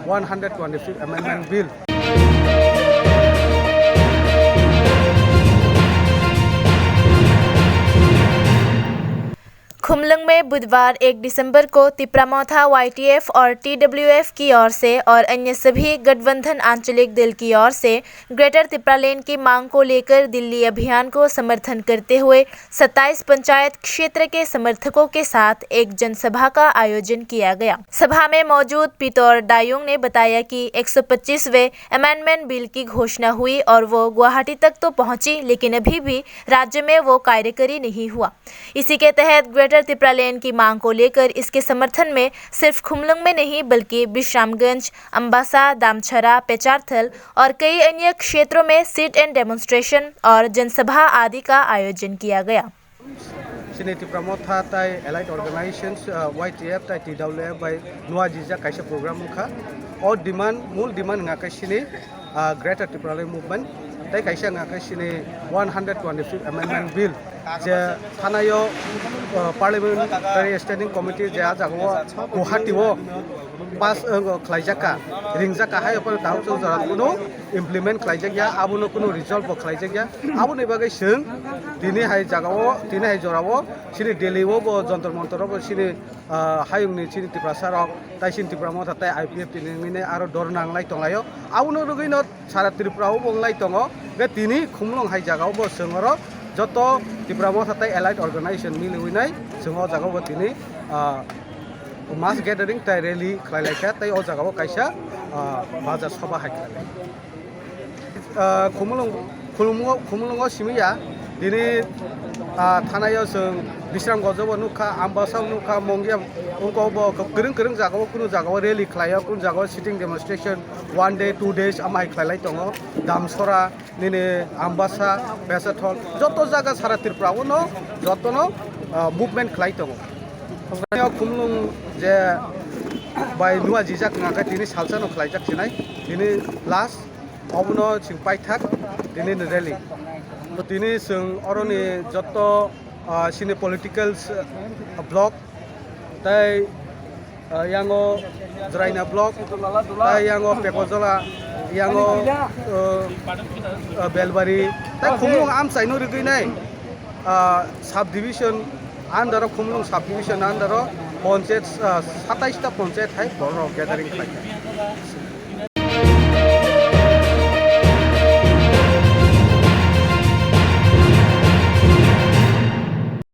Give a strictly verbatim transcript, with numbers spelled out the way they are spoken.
one hundred twenty-fifth Amendment Bill. खुमलंग में बुधवार एक दिसंबर को तिपरा मोथा वाईटीएफ और टीडब्ल्यूएफ की ओर से और अन्य सभी गठबंधन आंचलिक दल की ओर से ग्रेटर तिपरालैंड की मांग को लेकर दिल्ली अभियान को समर्थन करते हुए सत्ताईस पंचायत क्षेत्र के समर्थकों के साथ एक जनसभा का आयोजन किया गया। सभा में मौजूद पीतोर दायुंग ने बताया कि एक सौ पच्चीसवें अमेंडमेंट बिल की घोषणा हुई और वो गुवाहाटी तक तो पहुंची, लेकिन अभी भी राज्य में वो कार्यकरी नहीं हुआ। इसी के तहत ग्रेटर तिपरालैंड की मांग को लेकर इसके समर्थन में सिर्फ खुमलंग में नहीं, बल्कि विश्रामगंज, अम्बासा, दामछरा, पेचारथल और कई अन्य क्षेत्रों में सिट इन डेमोन्स्ट्रेशन और जनसभा आदि का आयोजन किया गया। Chini Tipra Motha tai allied organizations, uh, Y T F tai T W F bai nua jijak kaisa program wngkha. O demand, mul demand wngkha khe chini, uh, Greater Tipraland Movement tai kaisa wngkha khe chini one hundred twenty-fifth Amendment Bill, je thanayo, uh, Parliamentary Standing Committee je a jagao Guwahati o pass, uh, khlaijak kha, ringjak kha, hai phano tabuk jora kunu implement khlaijak ya, abono kunu result bo khlaijak ya. Aboni bagwi chwng tini hai jagao, tini hai jorao chini Delhi o bo Jantar Mantar o bo chini, ah, hayungni chini Tiprasa rok tai chini Tipra Motha tai I P F T ni wngwi aro dhorna wnglai tonglaio. Abono rwgwino sara Tripura o bo wnglai tongo. Hwnkhe tini Khumulwng hai jagao bo chwng oro joto Tipra Motha tai allied organization miliwi nai chwng o jagao bo tini, ah, mass gathering tai rally khlai lai kha, tei o jagao kaisa, ah, bazar sabha hai khlai lai. Ah, Khumulwng, Khumulwngo, Khumulwngo simi ya, tini, ah, thanaio chwng Bisramganjo bo nukha, Ambasa bo nukha, Mongia wngkha bo kwrwng kwrwng jagao, kunu jagao rally khlaio, kunu jagao sitting demonstration, one day, two days, amai khlai lai tongo, Damsora, nini Ambasa, Pesathol, joto jaga sara Tripura o no, joto no, ah, movement khlai tongo. Khumulwng je bai nua jijak wngkha khe tini salsa no khlaijak sinai, tini last, obono chwng paithak tini ni rally. Tini chwng oroni joto, ah, sini politicals, ah, block tai, ah, yango Jraina block, tai yango Pekojola, yango, ah, ah, Belbari, tai Khumulwng amchaino rigwi nai, ah, sub division under o, Khumulwng sub division under o panchayat, ah, satais ta panchayat hai borok gathering khlai kha.